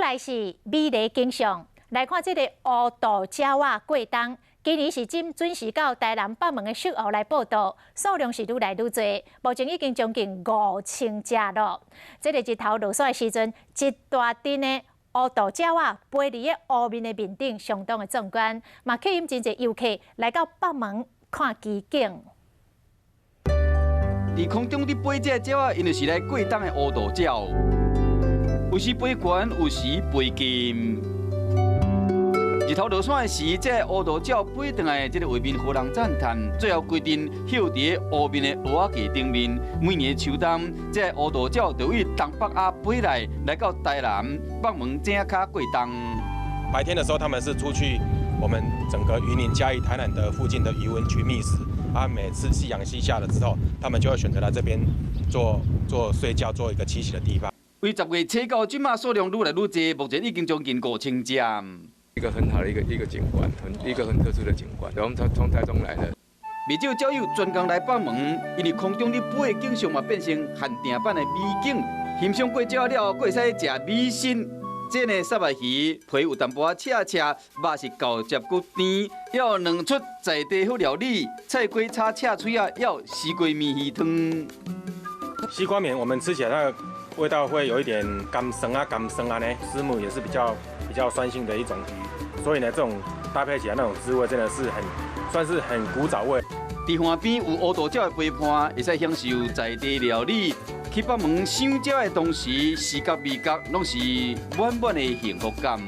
來是美麗景象，來看這個烏渡鳥仔過冬。今年是真準時到台南北門的秀湖來報到，數量是愈來愈濟，目前已經將近5000隻咯。這個日頭落山的時陣，一大陣的烏渡鳥仔飛佇个湖面的面頂，相當的壯觀，嘛吸引真濟遊客來到北門看奇景。佇空中佇飛這个鳥仔，𪜶就是來過冬的烏渡鳥，有時飛懸，有時飛近。日頭落山的時，這個烏渡鳥飛轉來，這個畫面予人讚嘆。最後規陣歇佇湖面的蚵仔架頂面。每年秋冬，這個烏渡鳥就對東北亞飛來，來到台南北門井跤過冬。白天的時候，他們是出去我們整個雲林嘉義台南的附近的魚塭去覓食。啊，每次夕陽西下了之後，他們就會選擇來這邊做做睡覺，做一個棲息的地方。為10月初到這馬數量愈來愈濟，目前已經將近5000隻。一個很好的一個景觀，一個很特殊的景觀。我們從台中來的，袂少鳥友專工來北門，因為空中佇飛的景象嘛變成限定版的美景。欣賞過鳥了後，閣會使食美食。這个虱目魚皮有淡薄仔赤赤，肉是厚汁閣甜，猶有兩出在地好料理，菜瓜炒赤喙仔，猶有西瓜麵魚湯。西瓜麵我們吃起來那個味道會有一點甘酸啊，甘酸啊呢。虱目也是比較酸性的一種魚，所以呢，這種搭配起來那種滋味真的是很，算是很古早味。佇岸邊有烏渡鳥的陪伴，會使享受在地料理。去北門賞鳥的同時，視覺味覺攏是滿滿的幸福感。